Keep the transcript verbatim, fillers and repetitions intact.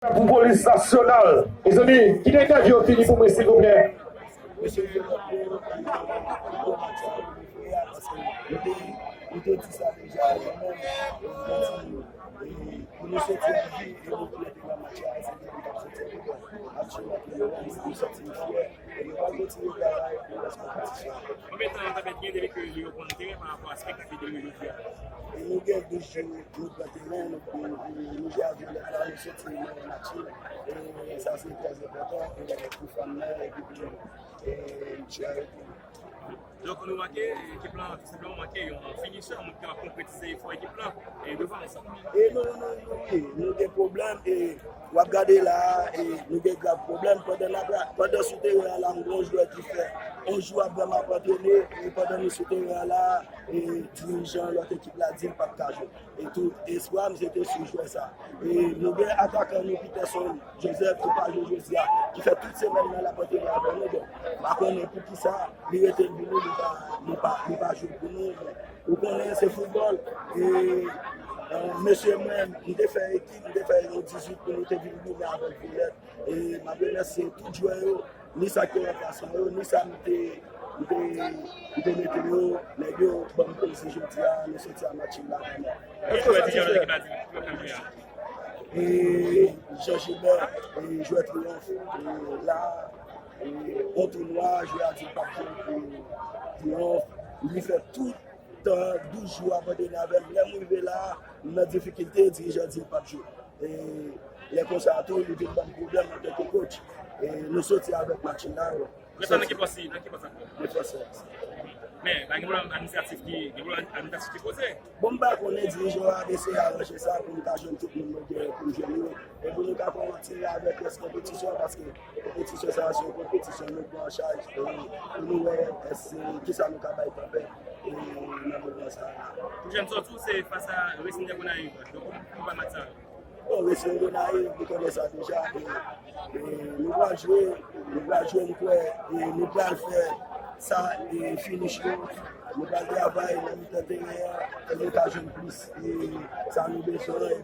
Pou polis nasyonal. Mezanmi, kite entèvyou yo fini pou mwen, silvouplè. Konbyen tan nou t ap gen depi ke nou konn teren pa rapò a espektak li te rive jodi a? E nou gen douz jou nou pran teren, nou, nou, nou jwe a vyolèt la, nou soti nan match yo. E sa se trè enpòtan, e pou fanm nan, epi pou, e, jouè yo tou. Donk, nou manke, ekip lan, tou senpleman manke yon finisher, moun ki kapab konkretize efò ekip lan, e, devan sa. E nou, nou, nou, wi, nou gen pwoblèm, e w ap gade la, e nou gen grav pwoblèm pandan n ap la, pandan sou teren an la, m gen yon jwè ki fè yon jou ap vrèman ap antrene, e pandan nou sou teren an la, e dirijan lòt ekip la di l p ap ka jwe. E tout espwa m se te sou jwè sa. E nou gen atakan nou, Peterson Joseph, ki pa jwe jodi a, ki fè tout semèn nan l ap antrene avè nou. Bon, m pa konnen poukisa li rete l pou nou, li pa, li pa, li pa jwe pou nou. Men ou konnen se foutbòl. E, e, mesye mwen, m te fè ekip, m te fè yon dizuit pou nou te vin goumen avèk Vyolèt. E m ap remèsye tout jwè yo, ni sa ki te ranplasan yo, ni sa m te, m te, m te mete yo, nèg yo ban m plezi jodi a, nou soti a match la vrèman. Ki jwè ki jan ekip la di, ki jwè k ap jwe a? E Jean Gilbert, e jwè Triyonf, e la, e on tounwa, jwè a di l p ap jwe pou Triyonf, li fè tout tan douz jou ap antrene avè m. Lè m rive la, m nan difikilte, dirijan di m p ap jwe. E lè konsa tou, li vin ban m pwoblèm antanke coach. E nou soti avèk match la. Rès la nan ki pòs li, nan ki pòs aktyèl? Defensè. Men, la gen pwoblèm administratif ki, gen pwoblèm administratif ki poze. Bon, m pa konnen, dirijan yo ap eseye aranje sa pou nou ka jwenn tout moun nou gen pou nou jwenn yo. E pou nou ka kòmanse avèk rès konpetisyon, paske konpetisyon sa a se yon konpetisyon nou pran an chaj, e pou nou wè èske kisa nou ka bay tanpè, e nan moman sa a. Pwochèn sòti w se fas a Racing de Gonayiv. Donk, ou, ou bay match sa a? Bon, Racing Gonayiv, nou konnen sa deja, e, e nou pral jwe, nou pral jwe, m kwè, e nou pral fè sa, e finish nou, nou pral travay nan mitan teren an, pou nou ka jwenn plis, e sa nou bezwen,